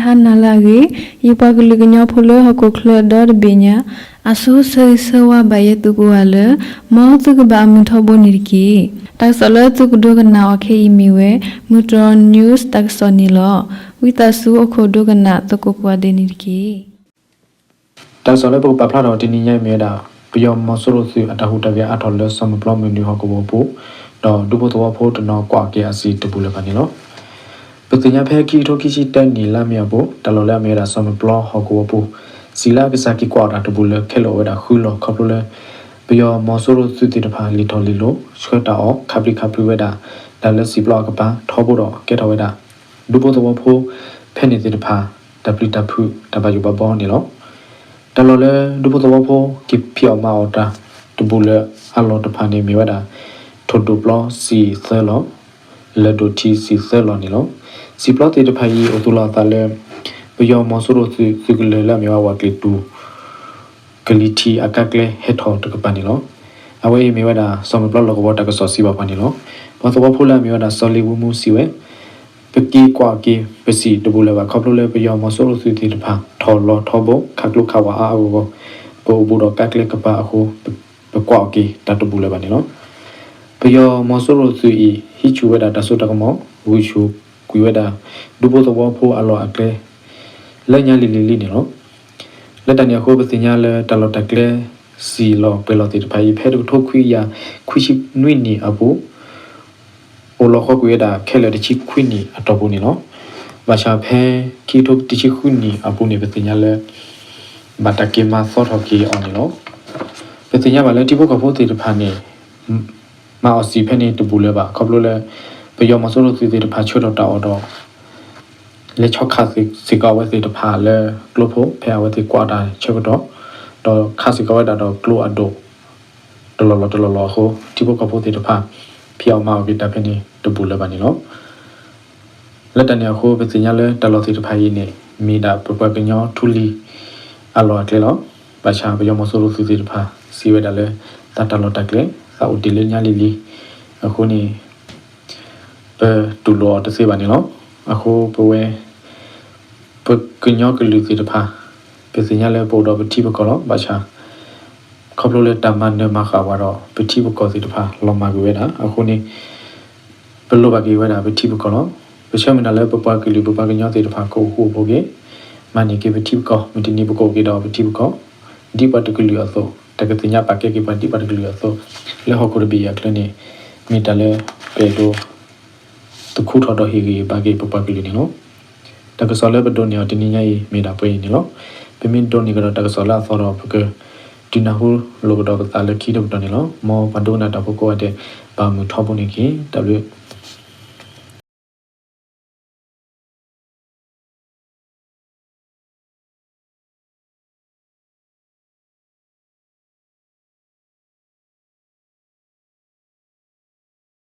ဟါနၤလၢအဂ့ၤ, ယပှၤကလုာ်ကညီဖိလၢဟီၣ်ခိၣ်ချၢဒီတဘ့ၣ်ညါ, အဆိဆၢဂ့ၤဆၢဝါဘၣ်ယဲသုကိးဂၤလၢ မ်သုကဘၣ်အမုာ်ထီဘိန့ၣ်တက့ၢ်. တၢ်ကစီၣ်လၢသုကဒိကနၣ်အီၤခဲအံၤမ့ၢ်ဝဲ မုၢ်တြီၢ် news တၢ်ကစီၣ်န့ၣ်လီၤ. ဝံသးစူၤအိၣ်ခိးဒိကနၣ်သကိးကိးဂၤဒဲးန့ၣ်တက့ၢ်. တၢ်ကစီၣ်လၢပကပာ်ဖျါထီၣ်တနံၤညါအံၤမ့ၢ်ဝဲဒၣ် ပယီၤမီၤစိရိၤသုးအတၢ်ဟူးတၢ်ဂဲၤအါထီၣ်လၢစီၤမုၢ်ပျီမုၢ်နုာ်ဟီၣ်ကဝီၤပူၤ, ဒီးဒူဖိသဝီဖိတနီၤကွၢ်က့ၤအစံာ်တဘူၣ်လၢၤဘၣ်န့ၣ်လီၤ. ပသ့ၣ်ညါဖဲခံကထိခံဆံတၢနံၣ်လါမ့ၤအပူၤ တၢ်လီၢ်လၢအမ့ၢ်ဝဲဒၣ်စီၤမုၢ်ပျီဟီၣ်ကဝီၤပူၤ စံာ်လၢအကစၢ်က့ၤကွၢ်အီၤတၢ်တဘူၣ်လၢၤခဲလၢာ်အိၣ်ဝဲဒၣ်ဃုလီၢ်ခီဖျိလၢ ပယီၤမီၤစိရိၤသုးသ့ၣ်တဖၣ်လံာ်ထီၣ်လံာ်လီၤ ဆှၢတၢ်အီၣ် ခးပျံၤခးဖုးဝဲဒၣ် တၢ်လၢစံာ်ပျီအကပၤထီဘိဒီးကဲထီၣ်ဝဲဒၣ် ဒူဖိသဝီဖိ ဖဲန့ၣ်သ့ၣ်တဖၣ် တၢ်ပျံၤတၢ်ဖုးတၢ်ဘၣ်ယိၣ်ဘၣ်ဘီန့ၣ်လီၤ. တၢ်လီၢ်လၢဒူဖိသဝီဖိက့ၤဖံးအီၣ်မၤအီၣ်တၢ်တဘူၣ်လၢၤအလီၢ်တဖၣ်န့ၣ်မ့ၢ်ဝဲဒၣ် ထိၣ်ဒိၣ်ပျီစံာ်သၢလီၢ်, လၢၢ်ဒိၣ်ထံစံာ်သၢလီၢ်န့ၣ်လီၤ. စံာ်ပျီသ့ၣ်တဖၣ်အံၤအိၣ်သူၣ်လီၤအသးလၢ ပယီၤမီၤစိရိၤသုးသုးကလၢၤလၢအမ့ၢ်ဝဲဝးကျံၤတူၤ ကလံၤထံးအကါကျဲဟဲထီၣ်တကပၤန့ၣ်လီၤ. အဝဲအံၤမ့ၢ်ဝဲဒၣ် စီၤမုၢ်ပျီလီၢ်ကဝီၤတၢ်ကစီၣ်စံးဘၣ်ပှၤန့ၣ်လီၤ. ပှၤသဝီဖိလၢအမ့ၢ်ဝဲဒၣ်စီၤလ့ၤဝံမူစံးဝဲ ပက့ၤကွၢ်က့ၤပစံာ်တဘူၣ်လၢၤဘၣ်ခီဖျိလၢပယီၤမီၤစိရိၤသုးသ့ၣ်တဖၣ် ထီၣ်လီၤထီဘိ ခးကျိခးဝးအါအါဂီၢ်ဂီၢ် ပအိၣ်ဘူးဒီးကါကျဲကပၤအဃိ ပကွၢ်က့ၤတၢ်တဘူၣ်လၢၤဘၣ်န့ၣ်လီၤ. ပယီၤမီၤစိရိၤသုးအံၤ ဟံးဆူၣ်ဝဲဒၣ်တၢ်စိတၢ်ကမီၤ ဂုာ်ဆူၣ်ကွံာ်ဝဲဒၣ် ဒူဖိသဝီဖိအလီၢ်အကျဲ လၢညါလံၤလံၤလံၤန့ၣ်လီၤ. လၢတၢ်န့ၣ်အဃိ ပသ့ၣ်ညါလၢတၢ်လီၢ်တၢ်ကျဲ စံာ်လီၤပှဲၤလီၤသ့ၣ်တဖၣ်အံၤ ဖဲတကထိခွံကယၤခွံဆံနွံနံၣ်အပူၤ အိၣ်လီၤဃီကွံာ်ဝဲဒၣ်ခဲလၢာ်တဆံခွံနံၣ်အတီၢ်ပူၤန့ၣ်လီၤ. ဘၣ်ဆၣ်ဖဲခံကထိတဆံဃုနံၣ်အပူၤန့ၣ် ပသ့ၣ်ညါလၢ ဘၣ်တၢ်က့ၤမၤသီထီၣ်က့ၤအီၤန့ၣ်လီၤ. ပသ့ၣ်ညါဘၣ်လၢထံဖိကီၢ်ဖိသ့ၣ်တဖၣ်န့ၣ် မၤအီၣ်စံာ်ဖဲန့ၣ်တဘူၣ်လၢၤဘၣ် ခီဖျိလၢ ပယီၤမီၤစိရိၤသုးသ့ၣ်တဖၣ်ဆှၢထီၣ်တၢ်အီၣ်ဒီး လဲၤဆီခးစ့ၢ်ကီးအဝဲသ့ၣ်တဖၣ်လၢကျိဖိ ဖဲအဝဲသ့ၣ်ကွၢ်တၢ်ဆၢကတီၢ်, ဒီးခးစ့ၢ်ကီးဝဲဒၣ်ဒီးကျိအဒိၣ် တလီၢ်လီၢ်တလီၢ်လီၢ်အဃိ ထံဖိကီၢ်ဖိသ့ၣ်တဖၣ် ဖံးအီၣ်မၤအီၣ်က့ၤတၢ်ဖဲန့ၣ်တဘူၣ်လၢၤဘၣ်န့ၣ်လီၤ. လၢတၢ်န့ၣ်အဃိ ပသ့ၣ်ညါလၢတၢ်လီၢ်သ့ၣ်တဖၣ်အံၤန့ၣ် မ့ၢ်ဒၣ်ပပှၤကညီထူလံၤအလီၢ်အကျဲလီၤ. ဘၣ်ဆၣ်ပယီၤမီၤစိရိၤသုးသ့ၣ်တဖၣ် စံးဝဲဒၣ်လၢ သးတၢ်လီၢ်တၢ်ကျဲ သးအိၣ်တ့ၢ်လၢညါလံၤလံၤ အဃိန့ၣ် ပတူၢ်လိာ်အီၤတသ့ဘၣ်န့ၣ်လီၤ. အဃိပဝဲ ပကညီကလုာ်သ့ၣ်တဖၣ် ပသ့ၣ်ညါလၢပအိၣ်ဒီးပထံပကီၢ်လီၤ. ဘၣ်ဆၣ် ခီဖျိလၢတၢ်မၤနၢၤမၤဃၣ်ဝဲဒီး ပထံပကီၢ်သ့ၣ်တဖၣ် လီၤမၢ်ကွံာ်ဝဲဒၣ် အဃိန့ၣ် ပလိၣ်ဘၣ်က့ၤဝဲဒၣ်ပထံပကီၢ်လီၤ. ပဆၢမုၢ်လၢ်လၢပပှၤကလုာ် ပပှၤကညီသ့ၣ်တဖၣ် ကအိၣ်ဃူအိၣ်ဖိးက့ၤ, မၤန့ၢ်က့ၤပထံပကီၢ်, မုၢ်တနံၤပကအိၣ်က့ၤဒီးပထံပကီၢ်, ဒ်ပှၤတကလုာ်အသိး, တၢ်ကသ့ၣ်ညါပာ်ကဲက့ၤပှၤဒ်ပှၤတကလုာ်အသိး, လၢဟီၣ်ခိၣ်တဘ့ၣ်အံၤအကျဲန့ၣ် မ့ၢ်တၢ်လၢပအဲၣ်ဒိး သူၣ်ခုထီၣ်ဒီးဟ့ၣ်ဂံၢ်ဘါက့ၤပပှၤကလုာ်န့ၣ်လီၤ. တၢ်ကစီၣ်လၢပဒိးန့ၢ်အီၤတနံၤညါအံၤ မ့ၢ်ဒၣ်ပှဲၤအံၤန့ၣ်လီၤ. ပမ့ၢ်ဒိးန့ၢ်ကဒီးတၢ်ကစီၣ်လၢအသီဒီး ပကဒုးနၢ်ဟူလိာ်ကဒီးပသးလၢခံတပတီၢ်န့ၣ်လီၤ. မ်ပှၤဒိကနၣ်တၢ်ဖိကိးဂၤဒဲး ဘၣ်မုာ်ထီဘိန့ၣ်တက့ၢ်. တၢ်ဘျုး